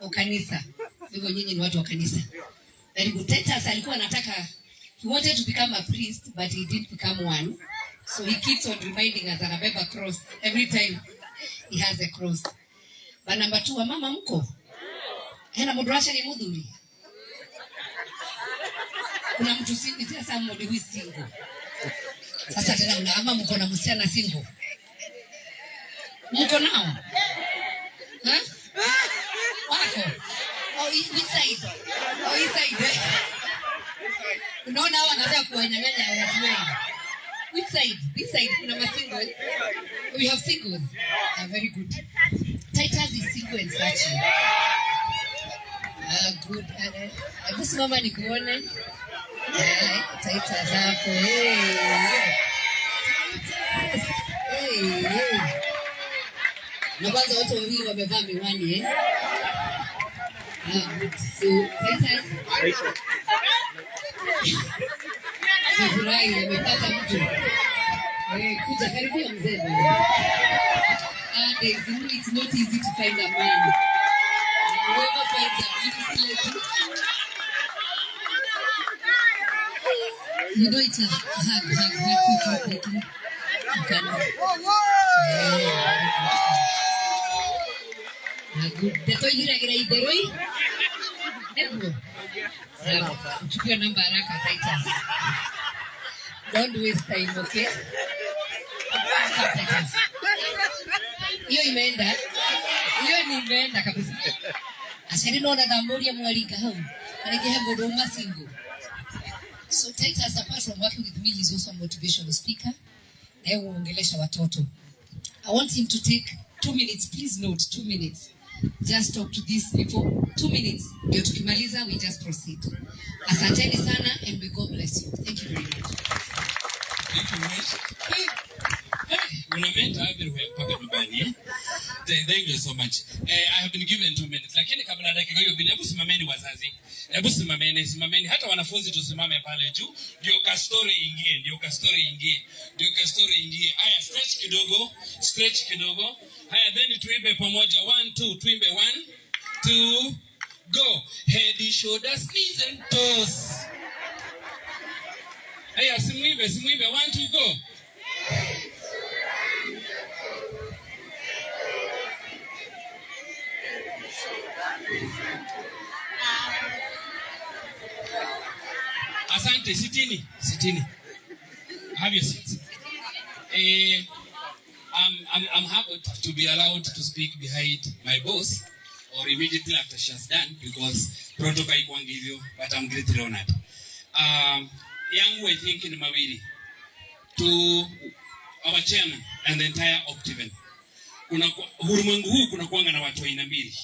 Wa kanisa. Hivyo nyinyi ni watu wa kanisa. Very good. Titus alikuwa anataka, he wanted to become a priest, but he didn't become one. So he keeps on reminding us anabeba cross every time he has a cross. But number two, wamama mko? Hena mundu acaria muthuri? Kuna mtu single, is there somebody who is single? Sasa tena una ama mko na msichana single? Mko nao? Ha? Wako? Oh, which side? Oh, hii side. Eh? Unaona hawa wanataka kuwanyang'anya watu wengi. Which side? This side kuna masingle. We have singles. Ah, very good. Titus is single and searching. Ah, good. Hebu simama nikuone. Eh, Titus hapo. Hey, hey. Hey, hey. Na kwanza wote wawili wamevaa miwani, eh? Ah, good. So, Titus amefurahi, amepata mtu. Eh, kuja karibia mzee bwana. Ah, it's not easy to find a man. Whoever finds a beautiful lady, you know it's a hug, hug, hug, quickly, quickly. You can. Eh, ah, good. Ndeto ithiragira itherũ. Nĩguo. Sawa. Uchukue namba haraka, Titus. Don't waste time, okay? Titus. Hiyo imeenda. Hiyo ni imeenda kabisa. Aciari no ndamuria mwaringa hau. Arĩngĩ he mũndũ uma single. So Titus, apart from working with me, he's also a motivational speaker. Na yeye huongelesha watoto. I want him to take 2 minutes, please note, 2 minutes. Just talk to these people. 2 minutes. Ndio tukimaliza, we just proceed. Asanteni sana and may God bless you. Thank you very much. Thank you, Mwesh. Hey, hey, unamenta everywhere mpaka nyumbani, eh? Thank you so much. I have been given 2 minutes. Lakini kabla ya dakika hiyo mbili, hebu simameni wazazi. Hebu simameni, simameni. Hata wanafunzi tusimame pale juu. Ndio ka story ingie, ndio ka story ingie. Ndio ka story ingie. Haya, stretch kidogo, stretch kidogo. Haya, then tuimbe pamoja. One, two, tuimbe one, two, go. Head, shoulders, knees and toes. Haya, simuimbe, simuimbe. One, two, go. Asante, sitini, sitini. Have your seats. I'm happy to be allowed to speak behind my boss or immediately after she has done, because protocol haikuangi hivyo, but I'm greatly honored. Yangu I think ni mawili. To our chairman and the entire Optiven. Kuna ulimwengu huu kuna kuanga na watu aina mbili.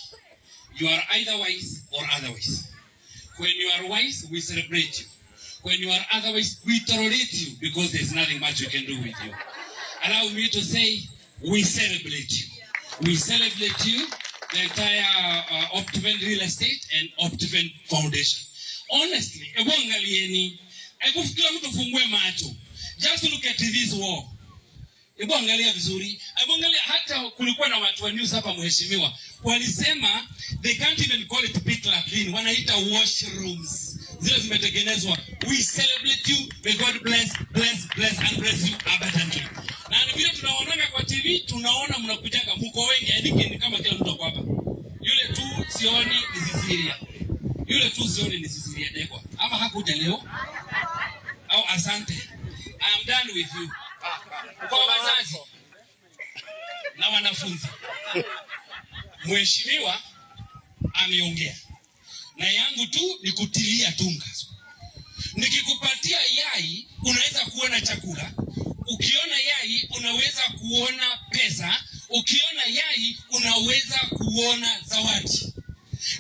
You are either wise or otherwise. When you are wise, we celebrate you. When you are otherwise, we tolerate you because there's nothing much we can do with you. Allow me to say, we celebrate you. We celebrate you, the entire Optiven Real Estate and Optiven Foundation. Honestly, hebu angalieni, hebu kila mtu fungue macho. Just look at this wall. Hebu angalia vizuri. Hebu angalia, hata kulikuwa na watu wa news hapa, mheshimiwa. Walisema they can't even call it pit latrine. Wanaita washrooms. Zile zimetengenezwa. We celebrate you. May God bless, bless, bless and bless you abundantly. Na ni vile tunaonanga kwa TV, tunaona mnakujaga mko wengi. I think ni kama kila mtu ako hapa. Yule tu sioni ni Cecilia. Yule tu sioni ni Cecilia Dekwa. Ama hakuja leo? Au asante. I am done with you. Kwa wazazi na wanafunzi, mheshimiwa ameongea, na yangu tu ni kutilia tu mkazo. Nikikupatia yai unaweza kuona chakula, ukiona yai unaweza kuona pesa, ukiona yai unaweza kuona zawadi.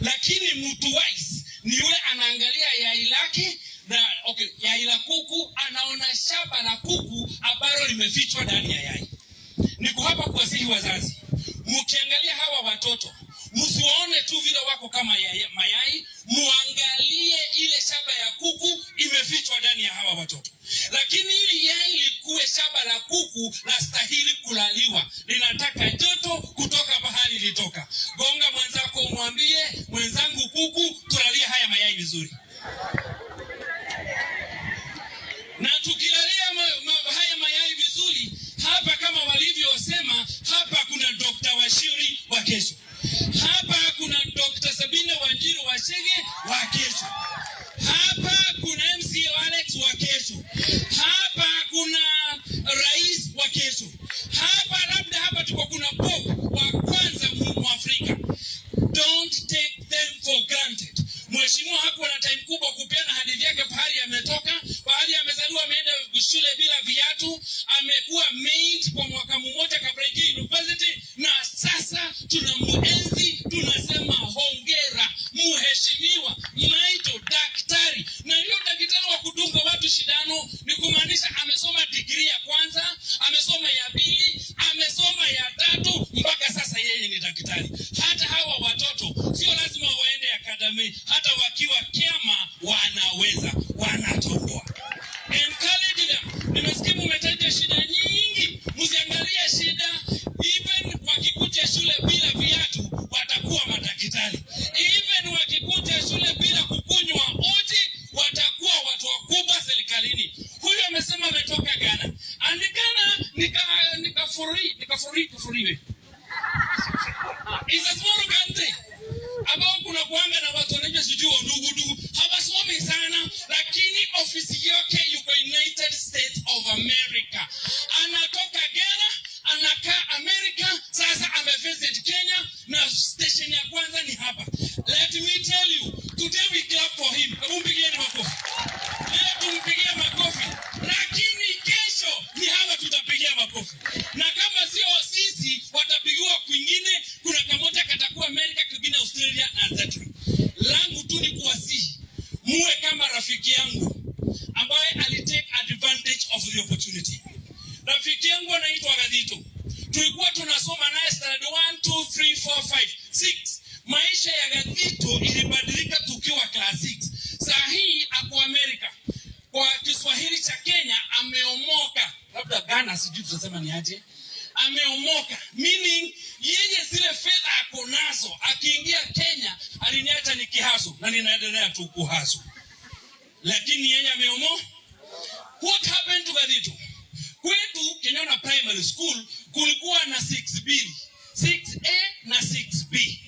Lakini mtu wise ni yule anaangalia yai lake na okay, yai la kuku, anaona shamba la kuku ambalo limefichwa ndani ya yai. Niko hapa kuwasihi wazazi, mkiangalia hawa watoto Msiwaone tu vile wako kama mayai, muangalie ile shaba ya kuku imefichwa ndani ya hawa watoto. Lakini ili yai likuwe shaba la kuku, lastahili kulaliwa, linataka joto kutoka pahali litoka. Gonga mwenzako umwambie, mwenzangu kuku, tulalie haya mayai vizuri. Na tukilalia haya mayai vizuri, hapa kama walivyosema, hapa kuna Dr. Washiri wa kesho, hapa kuna Dr. Sabina Wanjiru wa Chege wa kesho, hapa kuna MCA Alex wa kesho, hapa kuna rais wa kesho, hapa labda hapa tuko kuna Pope wa kwanza Mwafrika. Don't take them for granted. Mheshimiwa hakuwa na time kubwa kupeana hadithi yake, pahali ametoka, pahali amezaliwa, ameenda shule bila viatu, amekuwa maid kwa mwaka mmoja kabla ingie university, na sasa tunamuenzi, tunasema hongera mheshimiwa Maito daktari. Na hiyo daktari wa kudunga watu shindano ni kumaanisha amesoma degree ya kwanza, amesoma ya pili, amesoma ya tatu, mpaka sasa yeye ni daktari. Hata hawa watoto sio lazima waende academy, hata wakiwa Kiama wanaweza, wanatoboa. Encourage them. Nimesikia mumetaja shida nyingi, msiangalie shida. Even wakikuja shule bila viatu watakuwa madaktari. Even wakikuja shule bila kukunywa uji watakuwa watu wakubwa serikalini. Huyu amesema ametoka Ghana. And Ghana nikafuri kafuri. It's a small country ambao kuna kuanga na watu wanaitwa sijui ndugu hawasomi sana, lakini ofisi yake yuko United States of America. Anatoka Ghana, anakaa America, sasa amevisit Kenya na station ya kwanza ni hapa. Let me tell you, today we clap for him. Hebu mpigieni makofi. Leo tumpigie makofi, lakini kesho ni hawa tutapigia makofi, na kama sio sisi watapigiwa kwingine. Kuna kamoja katakuwa Amerika, kwingine Australia na etc. Langu tu ni kuwasihi muwe kama rafiki yangu ambaye alitake advantage of the opportunity. Rafiki yangu anaitwa Gadito, tulikuwa tunasoma naye standard 1 2 3 4 5 6. Maisha ya Gadito ilibadilika tukiwa class 6. Saa hii ako Amerika, kwa Kiswahili cha Kenya ameomoka, labda Ghana sijui tutasema ni aje. Ameomoka meaning yeye zile fedha ako nazo, akiingia Kenya aliniacha nikihustle na ninaendelea tu kuhustle, lakini yeye ameomoka. What happened to Gadito? Kwetu Kenyona Primary School kulikuwa na 6B, 6A na 6B.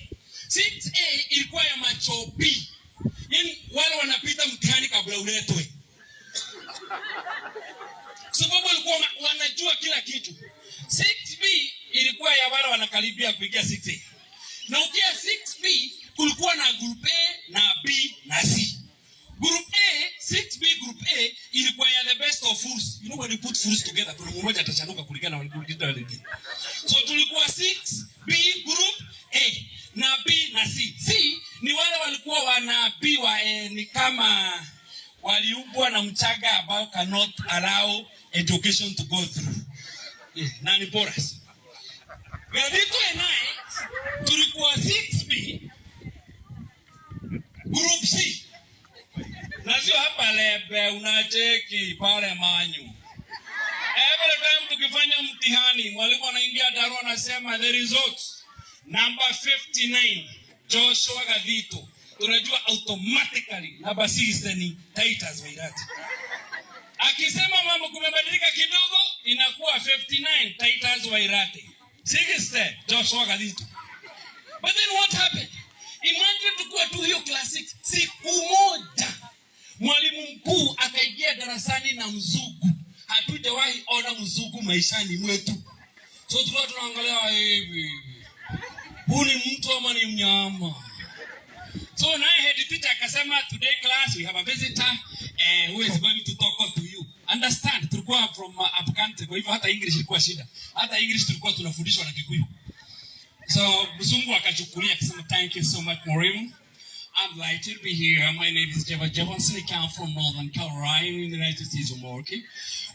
6A ilikuwa ya machopi, yaani wale wanapita mtihani kabla uletwe, sababu walikuwa wanajua kila kitu. 6B ilikuwa ya wale wanakaribia kuingia 6A. Na ukia 6B kulikuwa na group A na B na C. Group A, 6B group A ilikuwa ya the best of fools. You know when you put fools together, kuna mmoja atachanuka kulingana na wale wengine. So tulikuwa 6B group A na B na C. C ni wale walikuwa wanaambiwa ni kama waliumbwa na mchanga ambao cannot allow education to go through. Na ni porous. Gadito and I tulikuwa 6B group C. Na sio hapa Lebe unacheki pale Manyu. Every time tukifanya mtihani, mwalimu anaingia daro anasema the results number 59 Joshua Gadito. Tunajua automatically number 6 ni Titus Wairati. Akisema mambo kumebadilika kidogo, inakuwa 59 Titus Wairati, 60 Joshua Gadito. But then what happened? Imagine tukuwa tu hiyo class 6, siku moja mwalimu mkuu akaingia darasani na mzungu. Hatujawahi ona mzungu maishani mwetu, so tulikuwa tunaangalia hivi, huu ni mtu ama ni mnyama? So naye head teacher akasema, today class we have a visitor who is going to talk to you. Understand, tulikuwa from up country, kwa hivyo hata English ilikuwa shida. Hata English tulikuwa tunafundishwa na Kikuyu. So mzungu akachukulia akasema, thank you so much mwalimu. I'm glad to be here. My name is Jeva Jevonson. I come from Northern Carolina in the United States of America.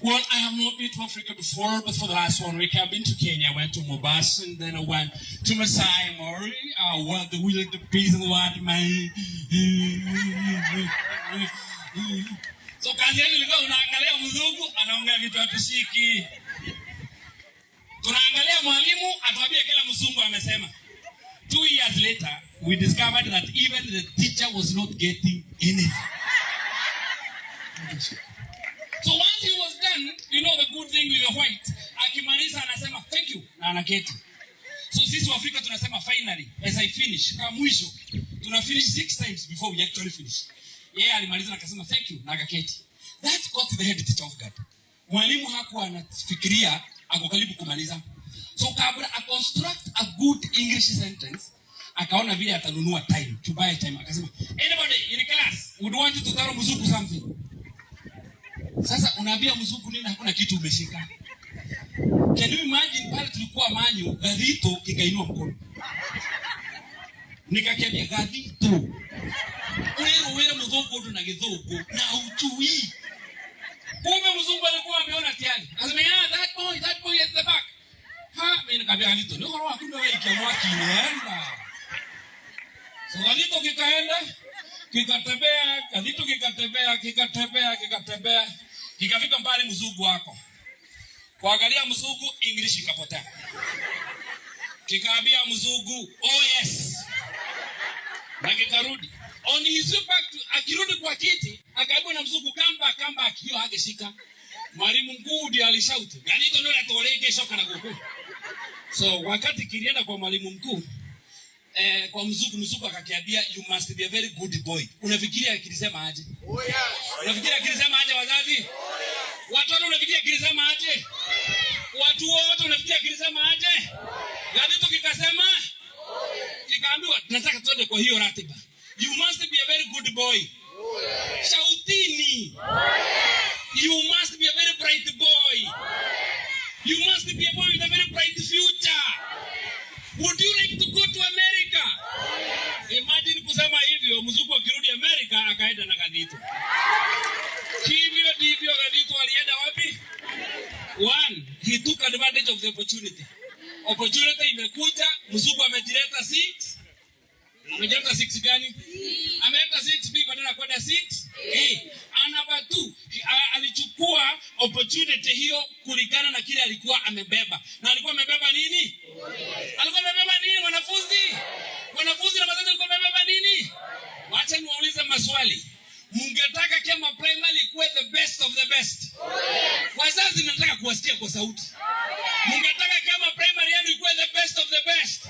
Well, I have not been to Africa before, but for the last one week I've been to Kenya. I went to Mombasa and then I went to Masai Mara. Well, the wildebeest and what man. So kazi yetu ilikuwa unaangalia mzungu anaongea vitu hatushiki. Tunaangalia mwalimu atuambie kila mzungu amesema. 2 years later, we discovered that even the teacher was not getting anything. So once he was done, you know the good thing with the white, akimaliza anasema "Thank you" na anaketi. So sisi wa Afrika tunasema "Finally, as I finish", kama mwisho. Tuna finish six times before we actually finish. Yeye alimaliza na akasema "Thank you" na akaketi. That got the head teacher off guard. Mwalimu hakuwa anafikiria ako karibu kumaliza. So kabla a construct a good English sentence, akaona vile atanunua time, to buy time. Akasema, "Anybody in class would want to tell mzungu something?" Sasa unaambia mzungu nini? Hakuna kitu umeshika. Can you imagine pale tulikuwa manyu, Gathito kikainua mkono. Nikakiambia, "Gathito. Urero wera mzungu undu na githungu na ujui." Kumbe mzungu alikuwa ameona tayari. Akasema, "Yeah, that boy at the back." Ha, mimi nikamwambia Gathito, "Ni horo waku ndio ikia mwaki enda." So Gathito kikaenda, kikatembea, Gathito kikatembea, kikatembea, kikatembea, kikafika mbali mzungu wako. Kuangalia mzungu, English ikapotea. Kikaambia mzungu, "Oh yes." Na kikarudi. On his way back to, akirudi kwa kiti, akaambiwa na mzungu, "Come back, come back." Hiyo hangeshika. Mwalimu mkuu ndiye alishout, "Gathito ndio atoleke shoka na guku." So wakati kilienda kwa mwalimu mkuu, kwa mzungu, mzungu akakiambia, "You must be a very good boy." Unafikiria kilisema aje? Unafikiria kilisema aje, wazazi? Watoto, unafikiria kilisema aje? Watu wote, unafikiria kilisema aje? Gathito kikasema, kikaambiwa, tunataka tuende kwa hiyo ratiba. "You must be a very good boy." Shoutini. "You must be a very bright boy. You must be a boy with a very bright future. Would you like to go to America?" Imagine kusema hivyo, mzungu akirudi America akaenda na Gathito. Hivyo ndivyo Gathito alienda wapi? One, he took advantage of the opportunity. Opportunity imekuja, mzungu amejileta six. Amejileta six gani? Ameleta 6B badala ya kwenda 6A. And number two, alichukua opportunity hiyo kulingana na kile alikuwa amebeba. Na alikuwa amebeba nini? Alikuwa amebeba nini, wanafunzi? Wanafunzi na wazazi, alikuwa amebeba nini? Wacha niwaulize maswali. Mungetaka Kema Primary ikuwe the best of the best? Wazazi, nataka kuwasikia kwa sauti. Mungetaka Kema Primary yenu ikuwe the best of the best?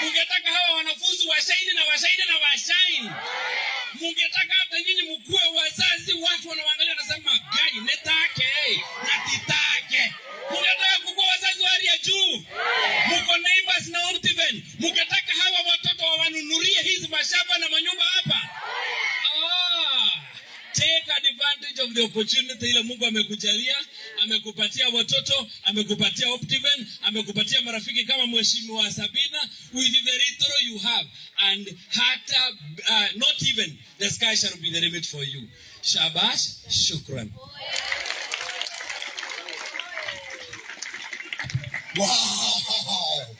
Mungetaka hawa wanafunzi washine na washine na washine? Mungetaka hata nyinyi mkuwe wazazi, watu wanawaangalia wanasema, "Gai netake na titake"? Mungetaka kukuwa wazazi wa hali ya juu? Muko neighbors na Optiven. Mungetaka hawa watoto wawanunulie hizi mashamba na manyumba hapa? Ah, take advantage of the opportunity ile Mungu amekujalia, amekupatia watoto, amekupatia Optiven, amekupatia marafiki kama Mheshimiwa Sabina. With the little you have and hata not even the sky shall be the limit for you. Shabash, shukran. Wow!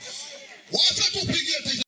Wacha tupige